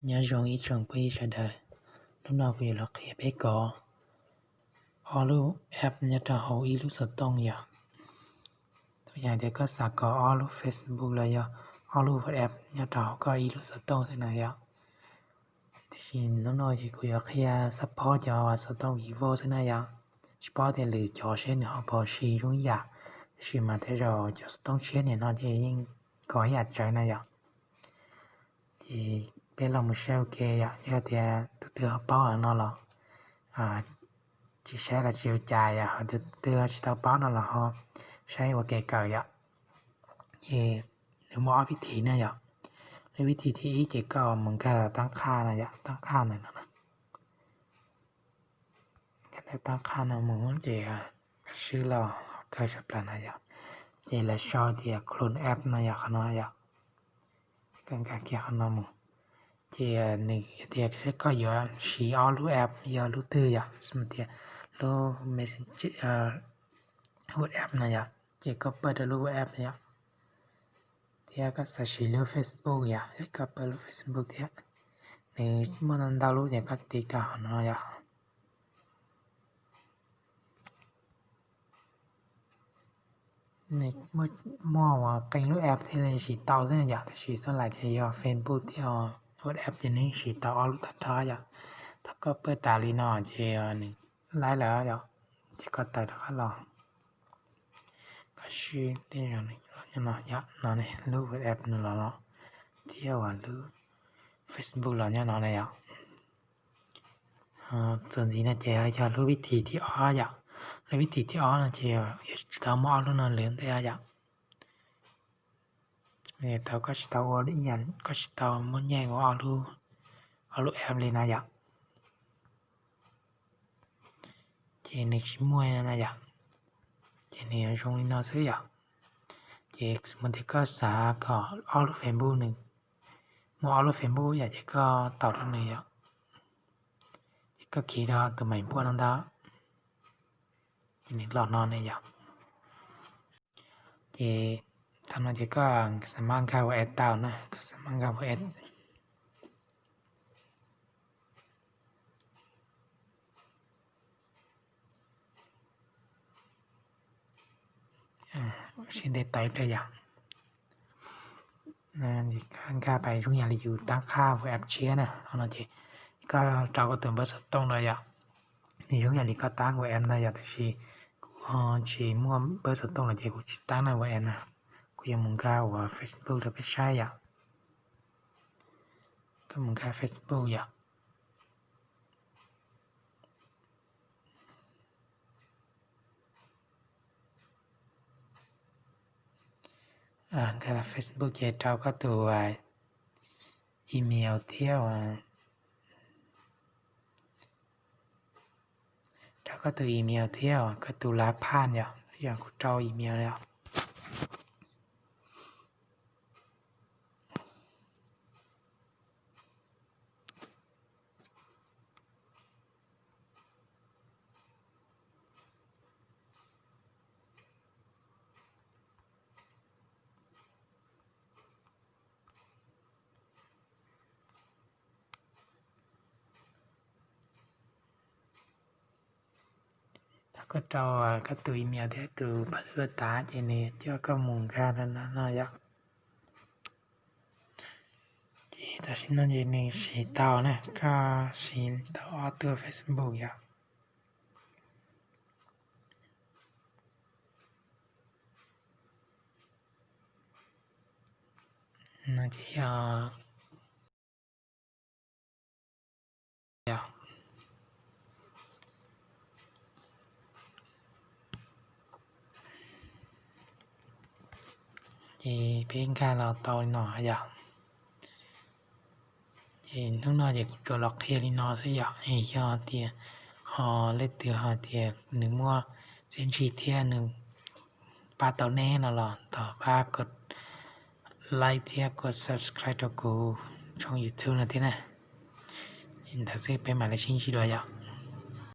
Nyob zoo ib tsoom phooj ywg sawv daws, hnub no kuv yuav los qhia peb kov ob lub app nyob rau hauv ib lub xov tooj yom. Thaum yog tias koj xav kov ob lub Facebook los yog ob lub WhatsApp nyob rau hauv koj ib lub xov tooj xwb na yom. Tiam sis hnub no ces kuv yuav qhia xab phob cov xov tooj Vivo xwb na yom. Tsis paub tias lwm cov seb nws ho puas siv zoo ib yam, tiam sis mas tej zaum cov xov tooj tshiab nim no ces yeej kov ib yam tsawv na yom. Ces peb los mus saib ua ke yom, yog tias tus twg ho paub no los tsis saib los tsis ua cas yom, ho tus twg tsis tau paub no los ho saib ua ke kawm yom. Ces nws muaj ob vib thim na yom. Lub vib thim thib ib ces koj mus nkag tab qhaj no yom, tab qhaj ntawm no, nkag tab qhaj no mus ces koj swb los kawg tshaj plaws no yom. Ces lawv sau tias clone app no yom, qhov no yom. Koj nkag kiag qhov no mus, ces nws tias koj yuav siv ob lub app yog lub twg yom, tias lub Messenger, WhatsApp no yom, ces koj pawj rau lub WhatsApp no yom. Thiab koj xav siv lub Facebook yom, koj pawj lub Facebook thiab. Nws muaj ntau ntau lub ces koj tiv rau hauv no yom. Nws muaj uas qee lub app thiaj li siv tau xwb yom, tab sis xav lais ces yog Facebook thiab WhatsApp ces nws siv tau ob lub tag nrho yom. Thaum koj pawj tas li no ces nws laib lawm yom, ces koj tawm rov qab los. Koj swb tej zaum nws los nyob no yom, no ne, lub WhatsApp nws los los, thiab uas lub Facebook los nyob no na yom. Txuas ntxiv no ces yog lub vib thim thib ob yom. Lub vib thim thib ob no ces yuav tsis tau muaj ob lub no lawm ntej yom. Tau koj tsis tau ua ib yam, koj tsis tau muab nyeem ua ob lub app li na yom. Ces nws tsis muaj na yom. Ces nws yuav zoo li no xwb yom. Ces xws li tias koj xav kom ob lub Facebook nws muaj ob lub Facebook yom, ces koj taus rau nws yom. Ces koj kis rau tus maim npuaj no ntag, ces nws los no ne yom. Ces thaum no ces koj xav maj nkag WhatsApp tau na, koj xav maj nkag WhatsApp. Sib ntev tau ib pliag yom. Nkag pais zoo yam li yus tab qhaj WhatsApp tshiab na, no ces koj rau koj tus npawb xov tooj rau yom. Nws zoo yam li koj tab WhatsApp ntag yom, tab sis kuv ho tsis muaj npawb xov tooj los ces kuv tsis tab na WhatsApp na. Kuv yuav mus nkag uas Facebook rau peb saib yom. Koj mus nkag Facebook yom. Nkag Facebook ces rau koj tus email thiab, rau koj tus email thiab koj tus lav phaj yom, yog kuv rau email yom. Thaum koj rau koj tus email thiab tus password tas ces nws coj koj mus nkag rau no no yom. Ces tam sim no ces nws siv tau na, koj siv tau ob tug Facebook yom. No ces yog Ces peb nkag los tau li no yom. Ces hnub no ces kuv tsuas los qhia li no xwb yom, es yog tias ho leej twg ho tias nws muaj txiaj ntsig thiab nws pab tau neb no los thov pab kom like thiab kom subscribe rau kuv tshooj YouTube no thiab na. Li ntawd xwb peb mam li sib ntsib dua yom.